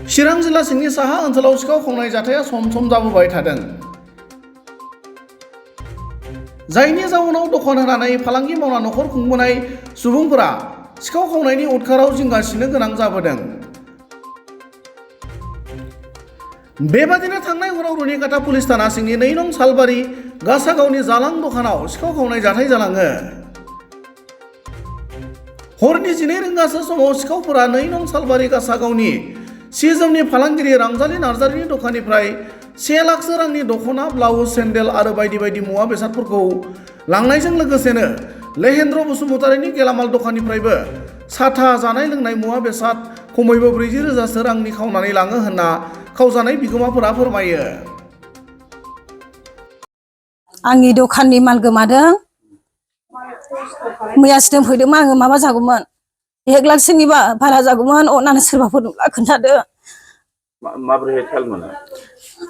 चिरां जिल्ला सिंनि साहा ओनसोलाव सिखाव खावनाय जाथाया सम सम जाबोबाय थादों। जायनि जाउनाव दखान होनानै फालांगि मावना नखर खुंबोनाय सुबुंफोरा सिखाव खावनायनि उदखाराव जिंगासिनो गोनां जाबोदों। बेबादिनो थांनाय हराव रुनिकाटा पुलिस थाना सिंनि 2 नं सालबारि गासागावनि जालां दखानाव सिखाव खावनाय जाथाय जालाङो। हरनि 12 रिंगासो समाव सिखावफोरा 2 नं सालबारि गासागावनि सि-जोमनि फालांगिरि रांजालि नार्जारिनि दखाननिफ्राय 1 लाखसो रांनि दख'ना, ब्लाउस, सेन्देल आरो बायदि बायदि मुवा बेसादफोरखौ लांनायजों लोगोसेनो लेहेन्द्र बसुमतारिनि गेलामाल दखाननिफ्रायबो साथा, जानाय लोंनाय मुवा बेसाद खमैबो 40,000सो रांनि खावनानै लाङो होनना खावजानाय बिगोमाफोरा फोरमायो। आंनि दखाननि माल गोमादों। मैयासो दोनफैदोंमोन आङो, माबा जागौमोन 1 लाखसोनि बारा जागौमोन। अननानै सोरबाफोर नुब्ला खोन्थादो। माबोरैहाय थाल मोना?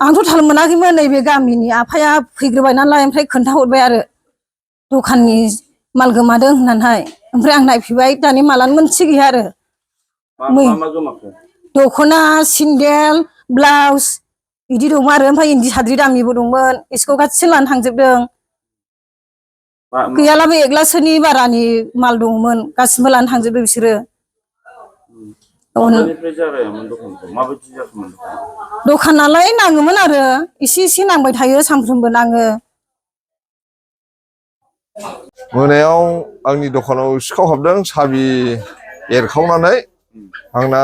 आंथ' थाल मोनाखैमोन। नैबे गामिनि आफाया फैग्रोबाय नालाय, ओमफ्राय खोन्थाहरबाय आरो दखाननि माल गोमादों होननानैहाय। ओमफ्राय आं नायफैबाय, दानि मालानो मोनसे गैया आरो। मा गोमाखो? दख'ना, सेन्देल, ब्लाउस बिदि दंमोन आरो। ओमफ्राय इन्दि साद्रि दामिबो दंमोन, इसोरखौ गासिबो लानो थांजोबदों। गैयालाबो 1 लाखसोनि बारानि माल दंमोन, गासिबो लानो थांजोबदों बिसोरो। माब्लानिफ्राय जागायामोन दखानखौ? माबायदि जाखोमोन? दखानालाय नाङोमोन आरो, एसे नांबाय थायो, सानफ्रोमबो नाङो। मोनायाव आंनि दखानाव सिखाव हाबदों, साबि एरखावनानै आंना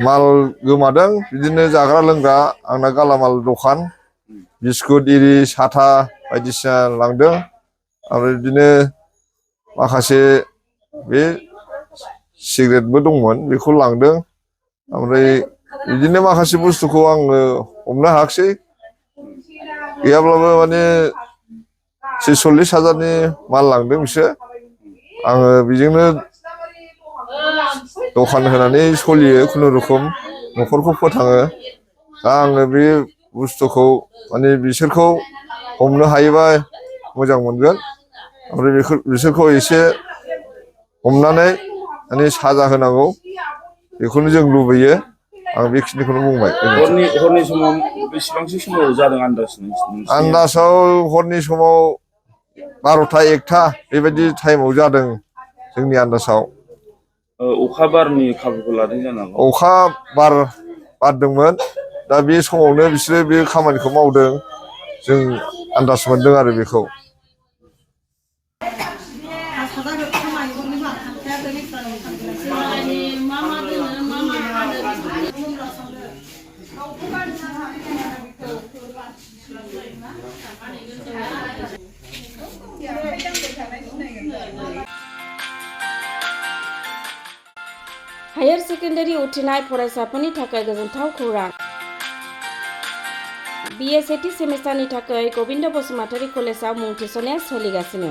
माल गोमादों। बिदिनो जाग्रा लोंग्रा, आंना गालामाल दखान, बिस्कुट इरि साथा बायदिसिना लांदों। आरो बिदिनो माखासे बे सिगारेटबो दंमोन, बेखौ लांदों। ओमफ्राय बिदिनो माखासे बुस्थुखौ आङो हमनो हायाखिसै। गैयाब्लाबो माने 40,000-40,000नि माल लांदों बिसोर। आङो बेजोंनो दखान होनानै सोलियो, खुनुरुखुम न'खरखौ फोथाङो। दा आङो बे बुस्थुखौ माने बिसोरखौ हमनो हायोबा मोजां मोनगोन। ओमफ्राय बिसोरखौ एसे हमनानै माने साजा होनांगौ, बेखौनो जों लुबैयो। आं बेखिनिखौनो बुंबाय। हरनि समाव बेसेबांसो समाव जादों आन्दाजाव हरनि समाव 12ता-1ता बेबायदि टाइमाव जादों जोंनि आन्दाजाव। अखा बारनि खाबुखौ लादों जानो हागौ। अखा बार बारदोंमोन, दा बे समावनो बिसोरो बे खामानिखौ मावदों। जों आन्दाज मोनदों आरो बेखौ। हायार सेकेन्डारि उथ्रिनाय फरायसाफोरनि थाखाय गोजोनथाव खौरां। BA सेथि सेमिस्टारनि थाखाय गबिन्द बसुमतारी कलेजाव मुं थिसननाया सोलिगासिनो।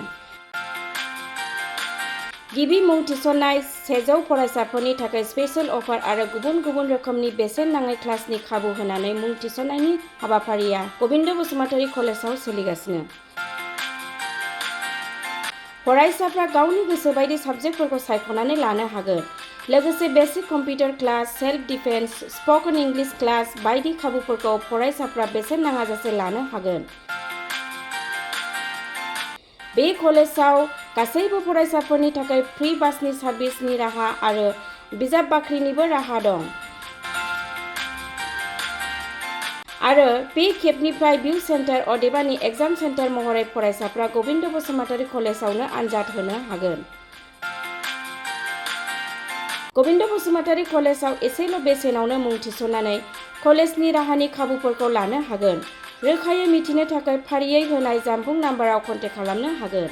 गिबि मुं थिसननाय 100 फरायसाफोरनि थाखाय स्पेशेल अफार आरो गुबुन गुबुन रोखोमनि बेसेन नाङै क्लासनि खाबु होनानै मुं थिसननायनि हाबाफारिया गबिन्द बसुमतारी कलेजाव सोलिगासिनो। फरायसाफ्रा गावनि गोसो बायदि साबजेक्टफोरखौ सायख'नानै लानो हागोन। लोगोसे basic computer class, self defence, spoken English class बायदि खाबुफोरखौ फरायसाफ्रा बेसेन नाङाजासे लानो हागोन। बे कलेजाव गासैबो फरायसाफोरनि थाखाय फ्रि बासनि सार्भिसनि राहा आरो बिजाब बाख्रिनिबो राहा दं। आरो बे खेबनिफ्राय भिउ सेन्टार अदेबानि एग्जाम सेन्टार महरै फरायसाफ्रा गबिन्द बसुमतारी कलेजावनो आनजाद होनो हागोन। गबिन्द बसुमतारी कलेजाव एसेल' बेसेनावनो मुं थिसननानै कलेजनि राहानि खाबुफोरखौ लानो हागोन। रोखायै मिथिनो थाखाय फारियै होनाय जानबुं नाम्बाराव कन्टेक्ट खालामनो हागोन।